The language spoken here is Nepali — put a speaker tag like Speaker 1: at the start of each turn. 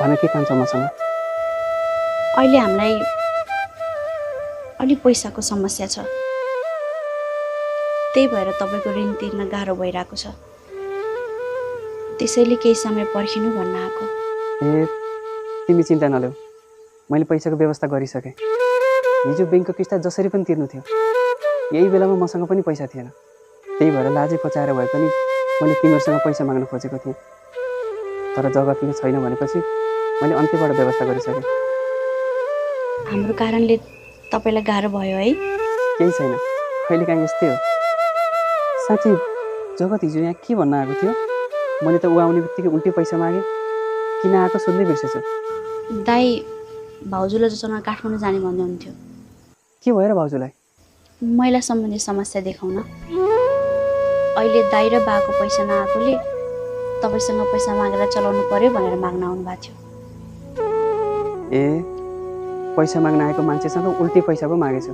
Speaker 1: भन के काम छ मसँग?
Speaker 2: अहिले हामीलाई अलि पैसाको समस्या छ, त्यही भएर तपाईँको ऋण तिर्न गाह्रो भइरहेको छ। त्यसैले केही समय पर्खिनु भन्न आएको।
Speaker 1: ए तिमी चिन्ता नलेऊ, मैले पैसाको व्यवस्था गरिसकेँ। हिजो ब्याङ्कको किस्ता जसरी पनि तिर्नु थियो, यही बेलामा मसँग पनि पैसा थिएन। त्यही भएर लाजै पचाएर भए पनि मैले तिमीहरूसँग पैसा माग्न खोजेको थिएँ, तर जगतले छैन भनेपछि मैले अन्त्यबाट व्यवस्था गरिसकेँ।
Speaker 2: हाम्रो कारणले तपाईँलाई गाह्रो भयो है?
Speaker 1: केही छैन, अहिले कहाँ यस्तै हो। साँच्ची जगत हिजो यहाँ के भन्न आएको थियो? मैले त ऊ आउने बित्तिकै उल्टी पैसा मागेँ, किन आएको सोध्दै बिर्सेछु।
Speaker 2: दाई भाउजूलाई जसँग काठमाडौँ जाने भन्दै हुन्थ्यो।
Speaker 1: के भएर भाउजूलाई?
Speaker 2: महिला सम्बन्धी समस्या देखाउन। अहिले दाई र बाको पैसा नआएकोले तपाईँसँग पैसा मागेर चलाउनु पर्यो भनेर माग्न आउनुभएको थियो।
Speaker 1: ए पैसा माग्न आएको मान्छेसँग उल्टी पैसा पो मागेछु।